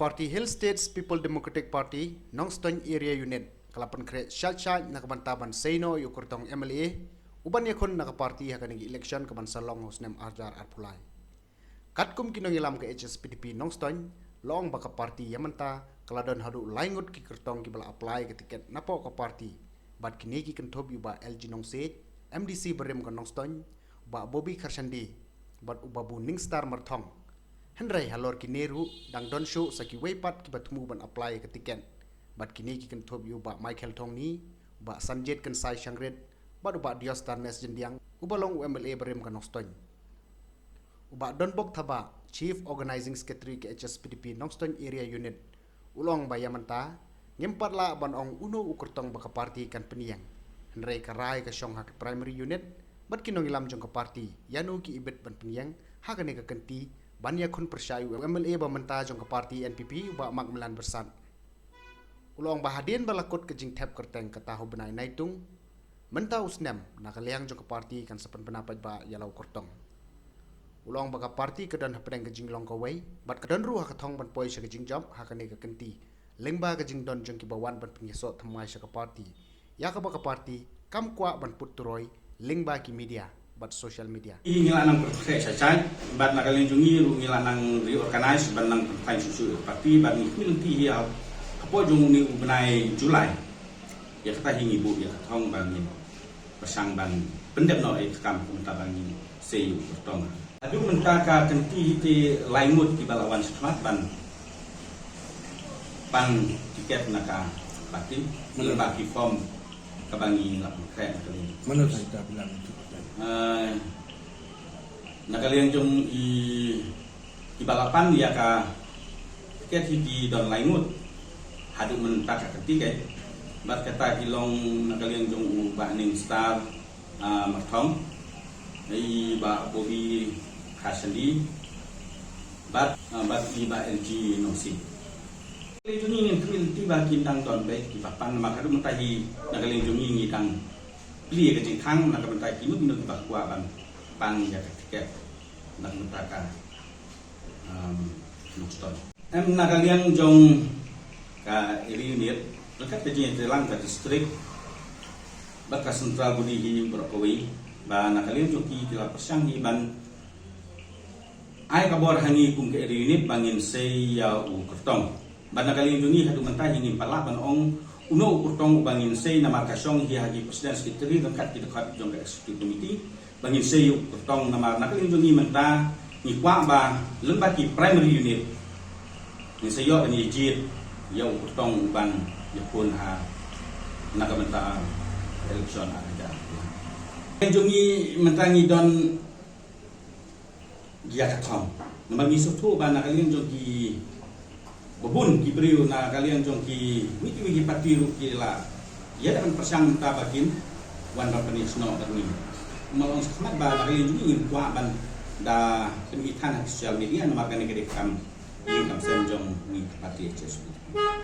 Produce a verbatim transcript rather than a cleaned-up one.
Party Hill States People Democratic Party, Nongstoiñ Area Unit, ka la pynkhreh shait shait na ka bynta ban sei noh ïa u kyrtong M L A uban ïakhun na ka party ha kane ka election kaban sa long ha u snem ar hajar arphew lai. Katkum ki nongïalam ka H S P D P Nongstoiñ, la ong ba ka party ïa mynta ka la don haduh lai ngut ki kyrtong kiba la apply ka tiket napoh ka party. Bad kine ki kynthup ïa u Bah L G Nongsiej, M D C barim ka Nongstoiñ, u Bah Bobby Kharshandi, bad u Babu Ningstar Marthong. Hynrei halor kine ruh dang don shuh sa kiwei pat kiba thmu ban apply ka tiket. Bad kine ki kynthup ïa u Bah Michael Thongni, u Bah Sanjit Kynsai Shangrit, bad u Bah Diostar Nes Jyndiang, uba long u M L A barim ka Nongstoiñ. U Bah Donbok Thabah, Chief Organising Secretary ka H S P D P Nongstoiñ Area Unit, u la ong ba ïa mynta ngim pat lah ban ong uno u kyrtong ba ka party kan pynïeng. Hynrei ka rai ka shong ha ka primary unit bad ki nongïalam jong ka party ïano ki ibit ban pynïeng ha kane ka kynti ban ïakhun pyrshah ïa u M L A ba mynta jong ka party N P P, u Bah Macmillan Byrsat. U la ong ba hadien ba la kut ka jingthep kyrteng kata ha u bnai Naitung mynta u snem, na ka liang jong ka party kan sa pynbna paidbah ïa la u kyrtong. U la ong ba ka party ka don hapdeng ka jinglong kawei bad ka don ruh ha ka thong ban poi sha ka jingjop ha kane ka kynti, lyngba ka jingdon jong kiba wan ban pynïasoh thymmai sha ka party ïa kaba ka party kam kwah ban put turoi lyngba ki media bad social media. Ngi la nang pyrkhat shai shai bad na ka liang jong ngi ruh ngi la nang reorganize ban nang pynphai shuh shuh ïa ka party bad ngi kyrmen lynti ïa hapoh jong une u bnai July. Ïa kata hi ngi buh ïa ka thong ba ngin pyrshang ban pyndep noh ïa ka kam kumta ba ngin sei ïa u kyrtong. Haduh mynta ka kynti hi te lai ngut kiba la wan shakhmat ban pan tiket na ka party. Mano? Lyngba ki form kaba ngi la pynkhreh na ka liang. Mano sa ita bilang itu? Eh, na ka liang jong i, kiba la pan ïa ka tiket hi ki don lai ngut haduh mynta ka kynti. Bad kata ki long na ka liang jong u Bah Ningstar, ah, Marthong, i Bah Bobby Kharshandi, bad, ah, bad i Bah L G Nongsiej. Ka liang jong ngi ngin kyrmen lynti ba kin dang don beit kiba pan, namar haduh mynta hi na ka liang jong ngi ngi dang plie ka jingkhang na ka bynta kino kino kiba kwah ban pan ïa ka tiket na ka bynta ka, um, Nongstoiñ. Em, na ka liang jong ka area unit, ryngkat ka jingïatreilang ka district bad ka central body hi baroh kawei, ba na ka liang jong ki ki la pyrshang hi ban ai ka bor ha ngi kum ka area unit ba ngin sei ïa u kyrtong. Bad na ka liang jong ngi haduh mynta hi ngim pat lah ban ong uno u kyrtong uba ngin sei, namar ka shong hi ha ki president secretary ryngkat ki dkhot jong ka executive committee ba ngin sei ïa u kyrtong. Namar na ka liang jong ngi mynta ngi kwah ba lyngba ki primary unit ngin sa ïoh ban ïa jied ïa u kyrtong uban ïakhun ha na ka bynta election ar hajar. Na ka liang jong ngi mynta ngi don ïa ka thong. Namar ngi sngewthuh ba na ka liang jong ki babun ki briew, na ka liang jong kiwei kiwei ki party ruh ki la ïa da ban pyrshang mynta ba kin wan ban pynïasnoh bad ngi. Kumba la ong shakhmat ba na ka liang jong ngi ngim kwah ban da pynithan ha social media, namar kane ka dei ka kam ïing kam sem jong ngi ka party H S P D P.